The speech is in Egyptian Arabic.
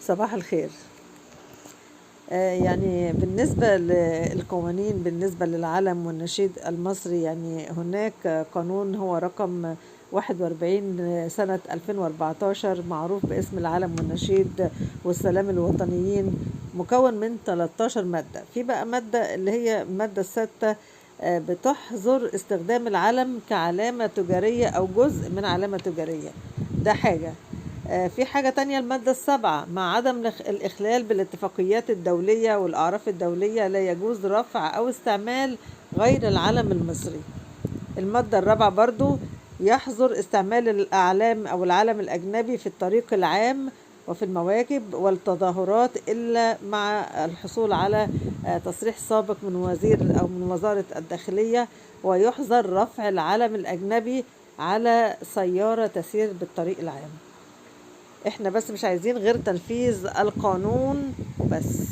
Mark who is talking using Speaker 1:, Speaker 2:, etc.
Speaker 1: صباح الخير. يعني بالنسبة للقوانين بالنسبة للعلم والنشيد المصري، يعني هناك قانون هو رقم 41 سنة 2014 معروف باسم العلم والنشيد والسلام الوطنيين، مكون من 13 مادة. في بقى مادة اللي هي المادة السادسة بتحظر استخدام العلم كعلامة تجارية أو جزء من علامة تجارية، ده حاجة. في حاجة تانية المادة السابعة، مع عدم الإخلال بالاتفاقيات الدولية والأعراف الدولية لا يجوز رفع أو استعمال غير العلم المصري. المادة الرابعة برضو يحظر استعمال الأعلام أو العلم الأجنبي في الطريق العام وفي المواكب والتظاهرات إلا مع الحصول على تصريح سابق من وزير أو من وزارة الداخلية، ويحظر رفع العلم الأجنبي على سيارة تسير بالطريق العام. احنا بس مش عايزين غير تنفيذ القانون وبس.